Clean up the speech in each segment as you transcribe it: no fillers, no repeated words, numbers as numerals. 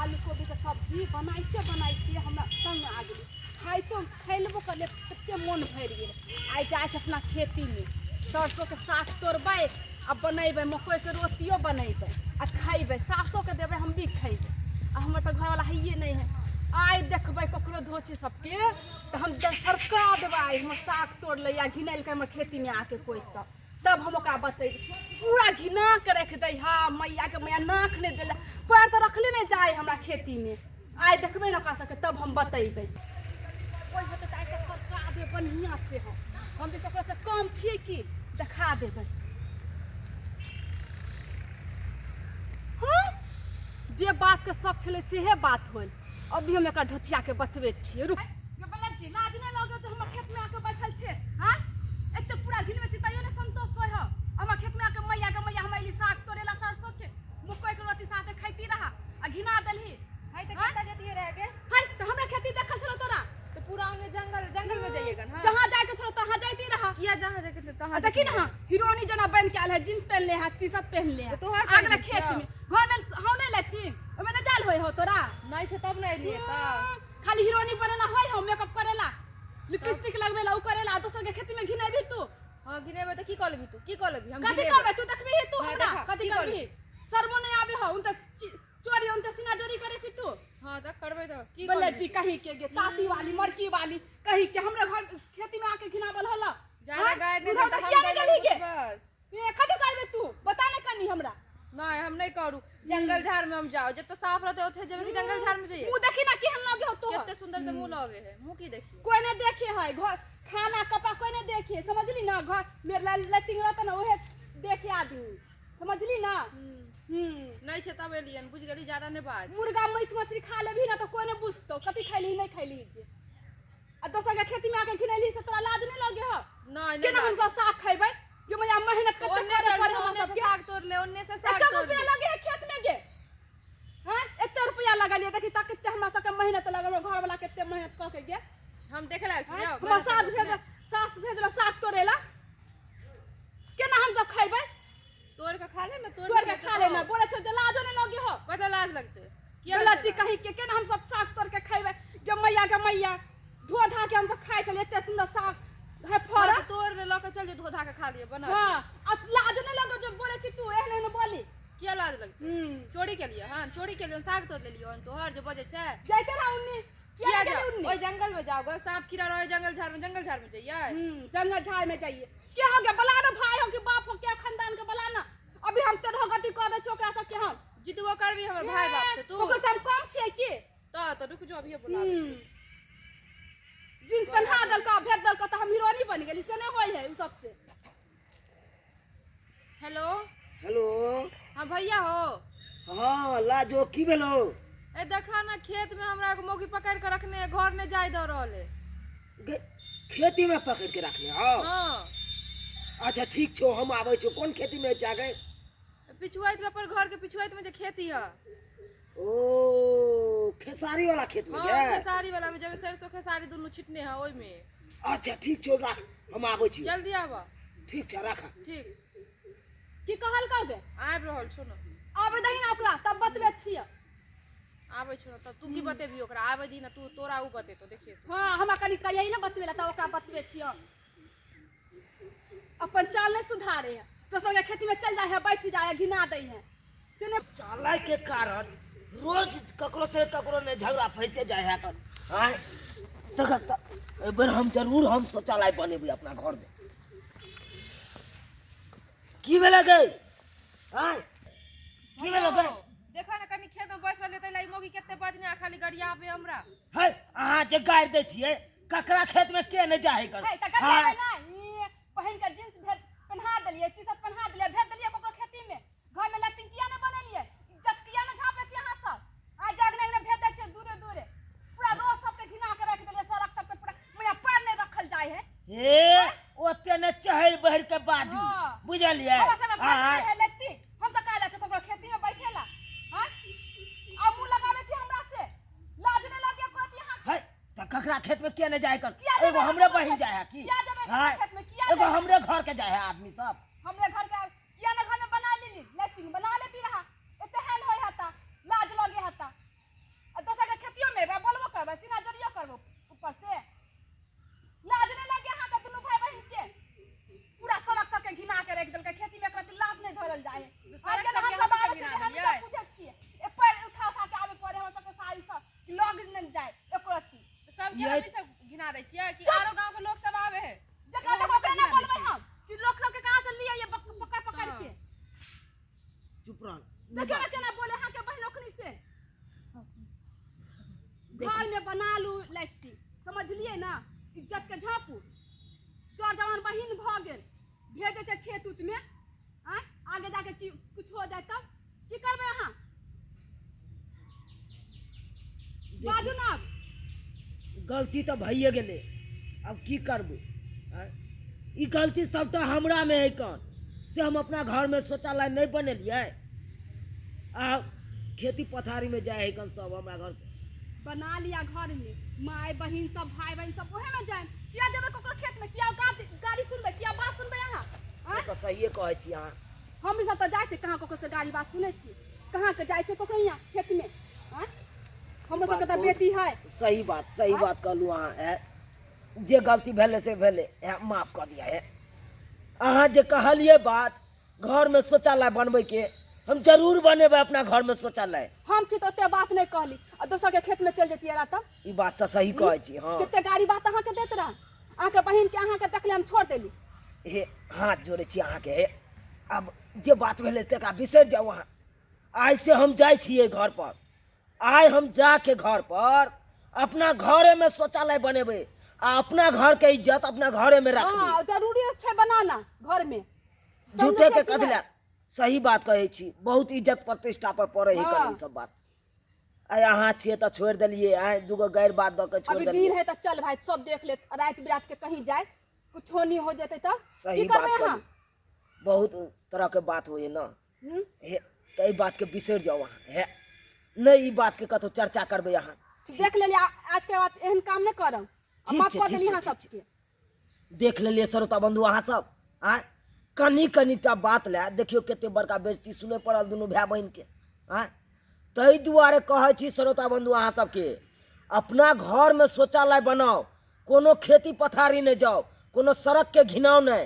आलू कोबीके सब्जी बनाइते बनाइते हमरा तंग आ गेलै। खाइतो खैलबो करलियै, कते मोन भरि गेलै। आइ जाइ छै अपना खेतीमे, सरसोके साग तोड़बै आ बनेबै, मकइके रोटियो बनेबै आ खैबै, सासोके देबै, हम भी खैबै। आ हमर तऽ घरवला हैये नहि है। आइ देखबै ककरो धोछी सबके तऽ हम सरका देबै। आइ हमर साग तोड़ लैया घिनैलकै हमर खेतीमे आके कोइ, तऽ तब हम ओकरा बतेबै। पूरा घिना के राखि दै हा मैयाके, मैया नाक नहि देले, पैर तऽ रखले नहि जाइ हमरा खेतीमे। आइ देखबै ने ओकरा सबके, तब हम बतेबै। कोइ हेतै तऽ आइ तऽ सरका देबै बढ़िआँ से। हम भी ककरोसँ कम छियै की? देखा देबै। हँ, जे बातके शक छलै सेहे बात होल। अभी हम एकरा धोचियाके बतबै छियै, रुक। जी लाज नहि लगै छै? हमर खेतमे आके बैठल छै। हाँ, एते पूरा घिनबै छी तैयो नहि संतोष होइ हौ। हमर खेतमे आके मैया के मैया, हम अइली साग तोड़ेला सरसों के, मकई के रोटी साथे खैती रहा आ घिना देलही। है तऽ कतऽ जतियै रह के? है तऽ हमरा खेती देखल छलो तोरा? तऽ पूरा ओने जंगल जंगल में जाइएगा। हां, जहां जाए के छलो तहां जाइती रहा। किया जहां जाके छलो तहां? आ देखी ना, हीरोनी जना बन के आयल है, जींस पहनले है, टी शर्ट पहनले है। तोहर आगला खेत में घर में हम नहीं लेती, ओमे नहीं जाल होय हो तोरा? नहीं छै तब नहीं एलियै। तऽ खाली हीरोनी बनेला होय हो, मेकअप करेला, लिपस्टिक लगबेला, उ करेला, दोसर के खेती में घिनेबी तू? हां, घिनेबै तऽ की कऽ लेबी तू? की कऽ लेबी? हम कथी करबै? तू देखबी तू हमरा कथी करबी? शर्मो नहीं आबे हो? उन त चोरी, उन त सीना चोरी करे छी तू। हां, तऽ करबै तऽ की? बोले जी कहीं के गे ताती वाली, मरकी वाली कहीं के, हमरा घर खेती में आके घिनाबल होला। ज्यादा गाइड नहीं त हम किया नहीं गेली गे? बस ए कथी करबे तू बता ने कनी हमरा। नहीं, हम नहीं करू। जंगल झाड़ में हम जाओ, जते साफ रहते ओथे जेबे कि जंगल झाड़ में जाइए? मुंह देखी ना केहन लगे हो तो। कते सुंदर से मुंह लगे है। मुंह की देखिए? कोई नहीं देखे है, घर खाना कपड़ा कोई नहीं देखे, समझली ना? घर मेरे लैटिंग रहता ना, ओहे देखे आदमी, समझली ना? नहीं छै तब एलियन, बुझ गेली? ज्यादा नहीं बाज। मुर्गा मीट मछली खा लेबही ना तो कोई नहीं बुझतो कथी खैली नहीं खैली जे। आ दोसर के खेती में आके घिनैली से तोरा लाज नहीं लगे हो? नहीं। केना हम सब साग खैबै जो मैया मेहनत कते करे पड़े हमरा सबके? साग तोड़ ले, ओन्ने से साग तोड़ रुपया लगे है खेत में गे। हां, एते रुपया लगलिए, देखी त कते हमरा सबके मेहनत लगल, घर वाला कते मेहनत क के गे। हम देखे लायक छी। हमरा सास भेज, सास भेजल साग तोड़ेला, केना हम सब खैबै? तोड़ के खा ले ना। तोड़ के खा ले ना बोले छो, लाजो नहीं लगे हो? कते लाज लगते? किया लच्ची कहीं के? केना हम सब साग तोड़ के खैबै जब मैया के मैया धो धा के हम सब खाइ छलियै? एते सुंदर साग है फड़ल। हाँ, तोड़ ले, लऽ के चल जो, धो धा के खा लिए बना। हां, अस लाज नहीं लगो जब बोले छी तू एहन एहन बोली? किया लाज लगते? चोरी के लिए? हां, चोरी के लिए साग तोड़ लेलियो हन तोहर जे बजे छै। जाइते रह उन्नी। किया जाओ ओइ जंगल में? जाओ सांप कीड़ा रहे जंगल झाड़ में, जंगल झाड़ में जाइए। जंगल झाड़ में जाइए। के हो गया बलाना, भाई हो कि बाप हो, के खानदान के बलाना। अभी हम तेरह गति कर दे छोकरा सब के। हम जितबो करबी हमर भाई बाप से तू ओकरो से हम कम छियै की? तऽ रुक जो, अभिये बुला दै छी। जींस पहना देलका, भेज देलका तऽ हम हीरोनी बन गेली, से नहीं होय है उ सबसे। हेलो। हेलो। हाँ भैया हो? हाँ लाजो, की भेलो? ए देखा ना, खेत में हमरा एगो मौगी पकड़ के रखने है, घर नहीं जाय दऽ रहल है। खेती में पकड़ के रखने हो? हाँ। अच्छा ठीक छौ, हम आबै छौ। कोन खेती में जागे? पिछुआइत में, अपन घर के पिछुआइत में जे खेती है। ओ खेसारी वाला खेत में? हाँ। गे खेसारी वाला में, जब सरसों खेसारी दुनू छिटने है ओहि में। अच्छा ठीक छौ, राख, हम आबै छी। जल्दी आब। ठीक छै, राख। ठीक। की कहल गे? आबि रहल छौ ने। आबे दही ना ओकरा, तब बतबे छियै। आबै छौ ने तब तू की बतेबही ओकरा? आबै दी ना तू, तोरा उ बतेतो, देखिए तू। हाँ, हमरा कनी कहियै ना बतबे ला, तब ओकरा बतबे छियै। अपन चाल नहीं सुधारे है, दोसर के खेती में चल जाए है, बैठ जाए है, घिना दै है, से नहीं। चलै के कारण रोज ककरो से ककरो ने झगड़ा फैसे जाए है कर। आँय तखन तऽ एहि बेर हम जरूर हम शौचालय बनेबै अपना घर में। की भेलै गै? आँय की भेलै गै? देखा ना, कनी खेत में बैस रहले तै लाई मौगी कते बजने आ खाली गरियाबे हमरा। है अहाँ जे गारि दै छियै, ककरा खेत में के नहि जाहे कर? हे तऽ गरियाबे ना। ई पहिन के जींस भेज पहना देलियै, टी शर्ट पहना देलियै, भेज देलियै ककरो खेती में। घर में लैट्रिन किया नहि बनेलियै? इज्जत किया नहि झाँपै छियै अहाँ सब? आ जगने अगने भेज दै छियै दूरे दूरे। पूरा रोड सबके घिना के राखि देलियै, सड़क सबके पूरा मैया पैर नहि रखल जाइ है। हे ओते ने चहरि बहरि के बाजू। हाँ। बुझलियै? हमरा सबके घर आँय में है लैट्रिन, हम तऽ कहा जाइ छियै ककरो खेती में बैठेला? हाँ, आ मुँह लगाबै छी हमरा से, लाज नहि लगैया करत यहाँ? है तऽ ककरा खेत में के नहि जाय कर? किया जेबै एगो हमरे ककरो बहिन खेत? जाय है की? किया जेबै ककरो आँय? खेत में? किया एगो जेबै? हमरे घर के जाय है आदमी सब। हमरे घर के किया ना घर में बना लेली लैट्रिन? बना लेती रहा, एते हैन होय हता, लाज लगे हता। रहल नहि। देखियौ ने केना बोले अहाँके बहिन ओखनी से। घर में बना लू लैट्रिन, समझलियै ना? इज्जत के झाँपू। जर जवान बहिन भऽ गेल, भेजै छै खेत उत में, आँय आगे जाके की कुछ हो जाए तब की करबै अहाँ? बाजू ना आब। गलती तऽ भइए गेलै, आब की करबै? आँय, ई गलती सबटा हमरामे है कन से हम अपना घरमे शौचालय नहि बनेलियै आ खेती पथारीमे जाइ है कन सब हमरा घरके। बना लिया घर में, माय बहिन सब भाई बहिन सब ओहे में जाए। किया जेबै ककरो खेत में? किया गाली सुनबै? किया बात सुनबै अहाँ? से तऽ सहिए कहै छी अहाँ। हम सब तऽ जाइ छियै, कहाँ ककरो से गाली बात सुनै छी? कहाँ के जाइ छियै ककरो यहाँ खेत में? आँय, हमरो सबके तऽ बेटी है। सही बात, सही बात कहलहुँ अहाँ। है जे गलती भेलै से भेलै, है माफ कऽ दिअ। हे अहाँ जे कहलियै बात घरमे शौचालय बनबैके, हम जरूर बनेबै अपना घरमे शौचालय। हम छी तऽ ओते बात नहि कहली, आ दोसरके खेतमे चलि जैतियै रह तब? ई बात तऽ सही कहै छी। हँ, कते गाड़ी बात अहाँके दैत रह अहाँके बहिनके, अहाँके देखले हम छोड़ देली। हे हाथ जोड़ै छी अहाँके, हे आब जे बात भेलै तकरा बिसरि जाउ अहाँ। आइ से हम जाइ छियै घर पर, आइ हम जाके घर पर अपना घरेमे शौचालय बनेबै आ अपना घरके इज्जत अपना घरेमे रखबै। हँ, जरूरी छै बनाना घरमे। झूठे के कथी लए? सही बात कहै छी, बहुत इज्जत प्रतिष्ठा पर पड़ै है कनि ई सब बात। आइ अहाँ छियै तऽ छोड़ि देलियै, आइ दूगो गैर बात दऽ के छोड़ि अभी दिन देलियै। है तऽ चल भाई, सब देख लेत। राति बिरात के कहीं जाए कुछो नहीं हो जेतै तब सही की करबै बात अहाँ? कहली, बहुत तरहके बात होइए ने। हे तऽ एहि बातके बिसरि जाउ अहाँ, हे नहि ई बातके कतहु चर्चा करबै अहाँ। देख लेलियै, आज के बाद एहन काम नहि करब। आ ठीक माफ छै, कऽ ठीक देली छै, अहाँ ठीक छै। सबके। देख लेलियै श्रोता बन्धु अहाँ सब, आँय कनि कनिटा बात लए देखियौ कते बड़का बेइज्जती सुनय पड़ल दुनू भाय बहिनके। आँय ताहि दुआरे कहै छी श्रोता बन्धु अहाँ सबके, अपना घरमे शौचालय बनाउ, कोनो खेती पथारी नहि जाउ, कोनो सड़कके घिनाउ नहि,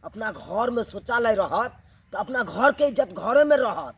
अपना घरमे शौचालय रहत तऽ अपना घरके इज्जत घरेमे रहत।